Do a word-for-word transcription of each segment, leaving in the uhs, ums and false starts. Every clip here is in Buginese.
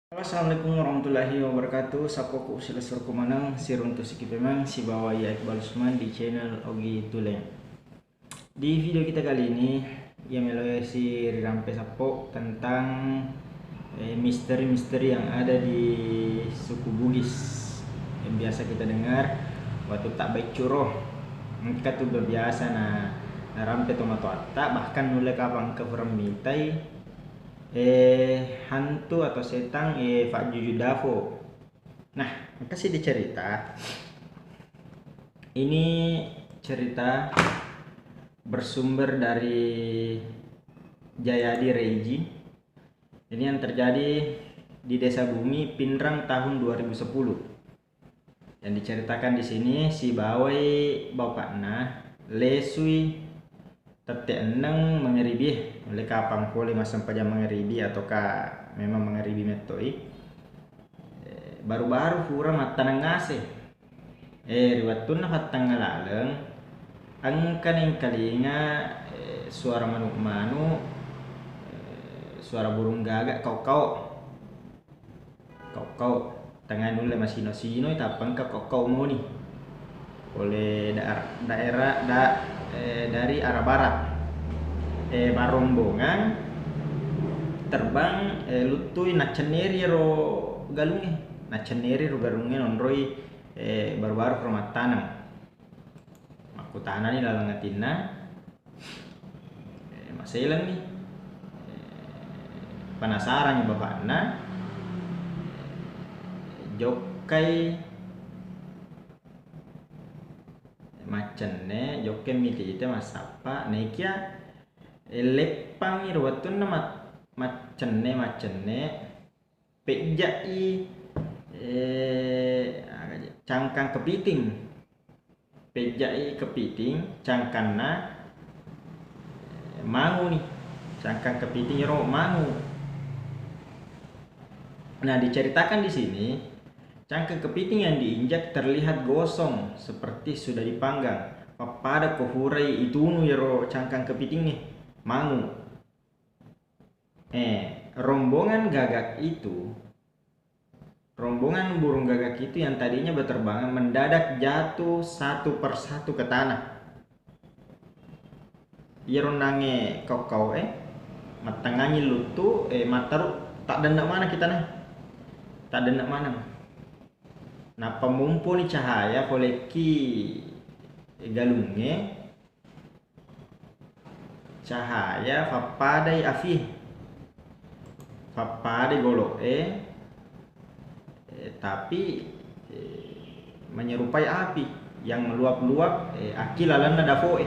Halo, assalamualaikum warahmatullahi wabarakatuh. Sappoku silessurku maneng, siruntu sikipemeng sibawa iya Iqbal Usman di channel Ogi Tuleng. Di video kita kali ini, iya meloe si rirampe sappo tentang, eh, misteri-misteri yang ada di suku Bugis yang biasa kita dengar, watu tabbaiccu ro. Engka tu biasa na, narampe tomatoatta, bahkan nulle kapang engka furang mitai, eh, hantu atau setang, eh, fajjuju dafo. Nah, engka si dicerita. Ini cerita bersumber dari Jayadi Reiji. Ini yang terjadi di Desa Bumi, Pinrang, tahun dua ribu sepuluh. Yang diceritakan di sini, sibawai bapakna lesui tette enneng mangaribi, mulai kapang pole massempajang mangaribi ataukah memang mangaribi mettoi. Eh, baru-baru fura mattaneng ase. Eh, ri wettunna fattangnga laleng, engka nengkalinga, eh, suara manuk-manuk, eh, suara burung gagak, kau-kau. Kau-kau, tengnga nulle masino-sinoi, tappa engka kau-kau moni. Pole daer-, daerah da-, eh, dari arah barat. Eh, barombongan terbang, eh, luttui naccenneri ro galungnge. Naccenneri ro galungnge nonroi, eh, baru-baru ro mattaneng. Makkutanani laleng atinna, eh, maselenni. Eh, penasaranni bapakna, jokkai maccenne, jokkai mitite massappa, naikia, eh, leppangi ro wettunna mat-, maccenne, maccenne, pejja'i, eh, aga je, cangkang kepiting. Pejja'i kepiting cangkanna, eh, manguni. Cangkang kepiting ro mangu. Nah, diceritakan di sini, cangkang kepiting yang diinjak terlihat gosong seperti sudah dipanggang. Pappada ko furai itunu yero cangkang kepitingnge, mangu. Eh, rombongan gagak itu, rombongan burung gagak itu yang tadinya berterbangan mendadak jatuh satu persatu ke tanah. Iyaro nange kau-kau, eh, mattangangi luttu, eh, mattaru, taddenna mana kita nah. Taddenna mana. Nappa mumpuni cahaya polekki galungnge, cahaya fappadai afi, fappadai golo'e, eh, tapi, eh, menyerupai api yang meluap-luap, eh, akki lalenna dafo'e.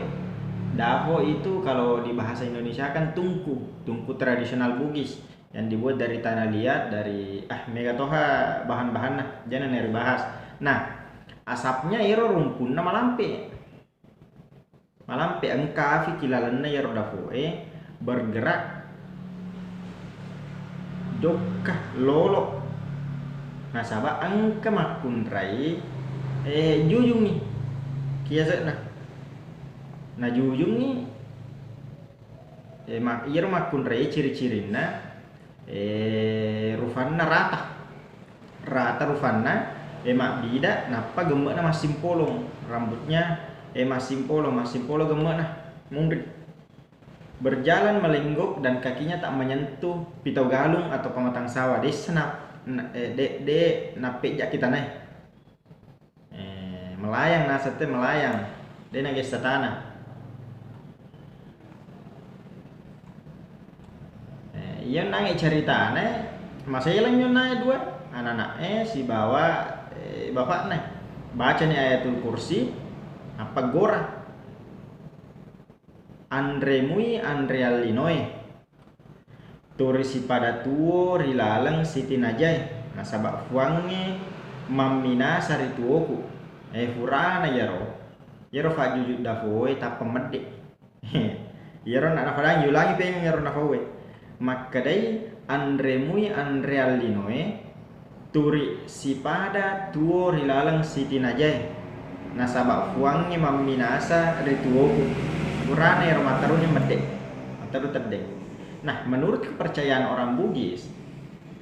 Dafo itu kalau di bahasa Indonesia kan tungku, tungku tradisional Bugis yang dibuat dari tanah liat, dari, ah, mega toha bahan-bahanna, jangan ribahas. Nah, asapnya ero rumpunna malampe. Malampe engka afi ki lalenna iyaro dafo'e bergerak jokka lolo. Nasaba engka makkunrai, eh, jujungngi kiase'na. Najujungngi, eh, ma-, iyaro makkunrai ciri-cirinna, eh, rufanna rata. Rata rufanna, eh, mabbida, nappa gemme'na massimpolong. Rambutnya, eh, massimpolong, massimpolong gemme'na. Munri. Berjalan melenggok dan kakinya tak menyentuh pito galung atau pematang sawah. Dessa na-, na-, eh, de-, de nappejja kita nae. Eh, melayang naseng te, melayang. De nagessa tanah. Eh, iya nange caritana, maselang nyo nae dua, anana'e sibawa, eh, bapakna. Bacani Ayatul Kursi, nappa gora. Anremui anreang linoe. Turi sipada tuo ri laleng sitinajae, nasaba Fuangnge mamminasa ri tuoku. Eh, furana iyaro, iyaro fajjuju dafoe tappa medde. Iyaro na-, nafadangi, yulangi pengeng iyaro nafaue. Makkedai, anremui anreang linoe, turi sipada tuo ri laleng sitinajae, nasaba Fuangnge mamminasa ri tuoku. Purana ero matteruni medde, matteru teddeng. Nah, menurut kepercayaan orang Bugis,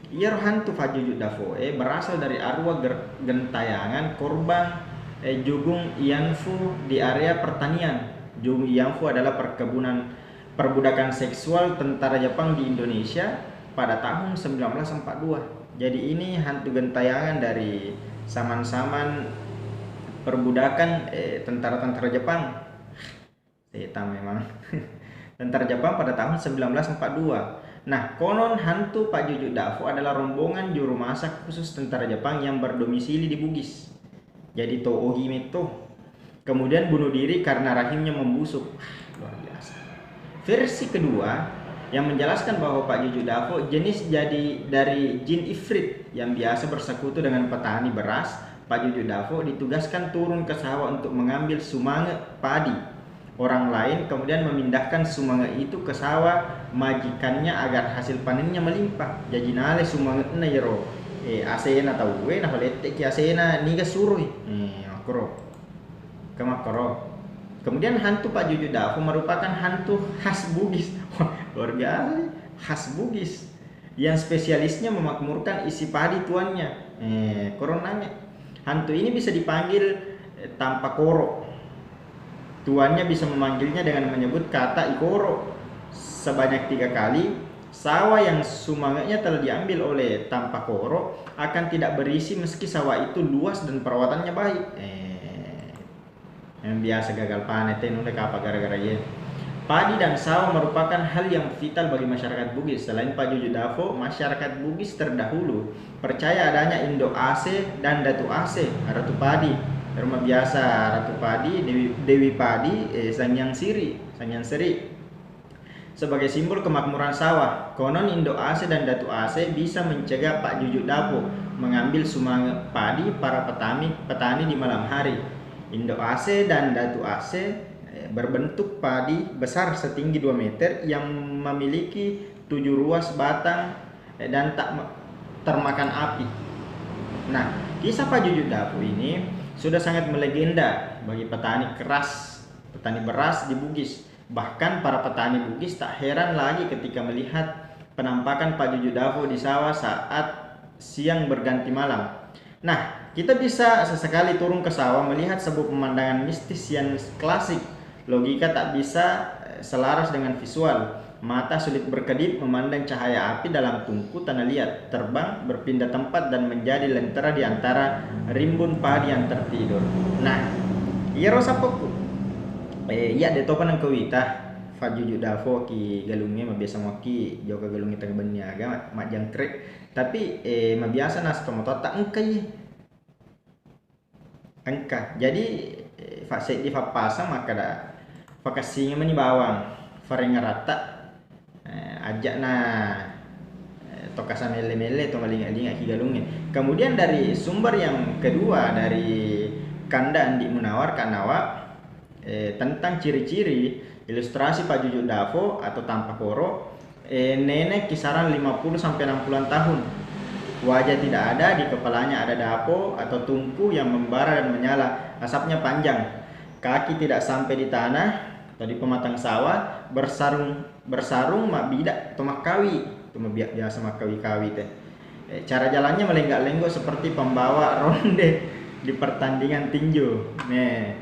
Iyaro hantu Pajuju Dafoe berasal dari arwah ger-, gentayangan korban, eh, Jugung Ianfu di area pertanian. Jugung Ianfu adalah perkebunan perbudakan seksual tentara Jepang di Indonesia pada tahun sembilan belas empat dua. Jadi ini hantu gentayangan dari saman-saman perbudakan, eh, tentara-tentara Jepang. Setan memang. Tentara Jepang pada tahun sembilan belas empat dua. Nah, konon hantu Pajuju Dafo adalah rombongan juru masak khusus tentara Jepang yang berdomisili di Bugis. Jadi to ogi metto. Kemudian bunuh diri karena rahimnya membusuk. Wah, luar biasa. Versi kedua yang menjelaskan bahwa Pajuju Dafo jenis jadi dari jin ifrit yang biasa bersekutu dengan petani beras, Pajuju Dafo ditugaskan turun ke sawah untuk mengambil sumange padi orang lain, kemudian memindahkan sumange itu ke sawah majikannya agar hasil panennya melimpah. Jaji nale sumange'na iyaro, eh, asena tauwe, napalette'ki asena niga suroi. Eh, makkoro. Kemakkoro. Kemudian hantu Pajuju Dafo merupakan hantu khas Bugis. Wah, luar biasa sih. Khas Bugis. Yang spesialisnya memakmurkan isi padi tuannya. Eh, koronange. Hantu ini bisa dipanggil, eh, tanpa koro. Tuannya bisa memanggilnya dengan menyebut kata ikoro sebanyak tiga kali. Sawah yang sumange'nya telah diambil oleh tanpa koro akan tidak berisi meski sawah itu luas dan perawatannya baik. Eh, yang biasa gagal panen, te nulle kapa gara-gara ye. Padi dan sawah merupakan hal yang vital bagi masyarakat Bugis. Selain Pajuju Dafo, masyarakat Bugis terdahulu percaya adanya Indo Ase dan Datu Ase, Ratu Padi. Rumah biasa Ratu Padi, Dewi, Dewi Padi, eh, Sangyang Siri, Sangyang Seri. Sebagai simbol kemakmuran sawah, konon Indo Ase dan Datu Ase bisa mencegah Pak Jujuk Dapo mengambil sumange padi para petani, petani di malam hari. Indo Ase dan Datu Ase, eh, berbentuk padi besar setinggi dua meter yang memiliki tujuh ruas batang, eh, dan tak me-, termakan api. Nah, kisah Pak Jujuk Dapo ini sudah sangat melegenda bagi petani keras, petani beras di Bugis. Bahkan para petani Bugis tak heran lagi ketika melihat penampakan Pak Jujuk Dapo di sawah saat siang berganti malam. Nah, kita bisa sesekali turun ke sawah melihat sebuah pemandangan mistis yang klasik. Logika tak bisa, eh, selaras dengan visual. Mata sulit berkedip memandang cahaya api dalam tungku tanah liat, terbang, berpindah tempat, dan menjadi lentera di antara rimbun padi yang tertidur. Nah, iyaro sappoku. Eh, iya de topa nengka wita, Pak Jujuk Dapo ki galungnge, mabiasa moki jokka galungnge tengnga benni aga, majjangkrik. Tapi, eh, mabiasa naseng tomatoatta engka iye. Engka. Jadi, eh, fa-, seddi fappaseng makkeda, fakessingi meni bawang, farengngeratta, eh, ajja'na, eh, to kasa melle-melle, to malinga-linga ki galungnge. Kemudian dari sumber yang kedua, dari Kanda Andi Munawar, Kak Nawa, eh, tentang ciri-ciri ilustrasi Pak Jujuk Dapo atau tanpa koro, eh, nenek kisaran lima puluh sampai enam puluhan tahun. Wajah tidak ada, di kepalanya ada dapo atau tungku yang membara dan menyala. Asapnya panjang. Kaki tidak sampai di tanah atau di pematang sawah, bersarung, bersarung mabbida atau makkawi. Itu mabia-, biasa makkawi-kawi teh. Eh, cara jalannya melenggak-lenggok seperti pembawa ronde di pertandingan tinju. Nih,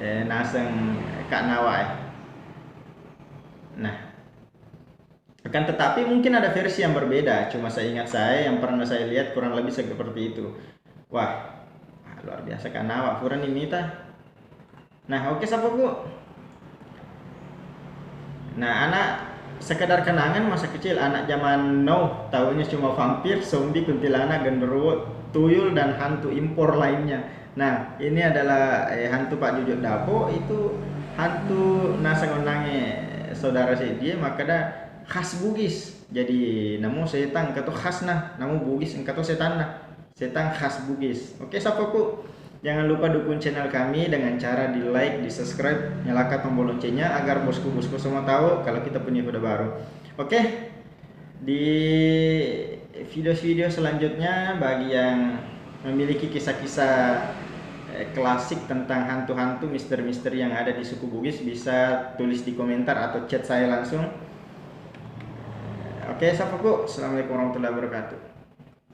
eh, naseng Kak Nawa, eh. Nah, akan tetapi mungkin ada versi yang berbeda. Cuma seingat saya, yang pernah saya lihat kurang lebih seperti itu. Wah, luar biasa Kak Nawa, purani mita. Nah, oke, sappoku. Nah, anak, sekedar kenangan masa kecil, anak zaman now, taunya cuma vampir, zombie, kuntilanak, genderuwo, tuyul, dan hantu impor lainnya. Nah, ini adalah, eh, hantu Pak Jujuk Dapo, itu hantu naseng onnangnge saudara seddie makkeda khas Bugis. Jadi, namo setang engka to khasna, namo Bugis engka to setanna. Setang khas Bugis. Oke, sappoku. Jangan lupa dukung channel kami dengan cara di-like, di-subscribe, nyalakan tombol loncengnya agar bosku-bosku semua tahu kalau kita punya video baru. Oke, di video-video selanjutnya, bagi yang memiliki kisah-kisah, eh, klasik tentang hantu-hantu, misteri-misteri yang ada di suku Bugis, bisa tulis di komentar atau chat saya langsung. Oke, sappa ko. Assalamualaikum warahmatullahi wabarakatuh.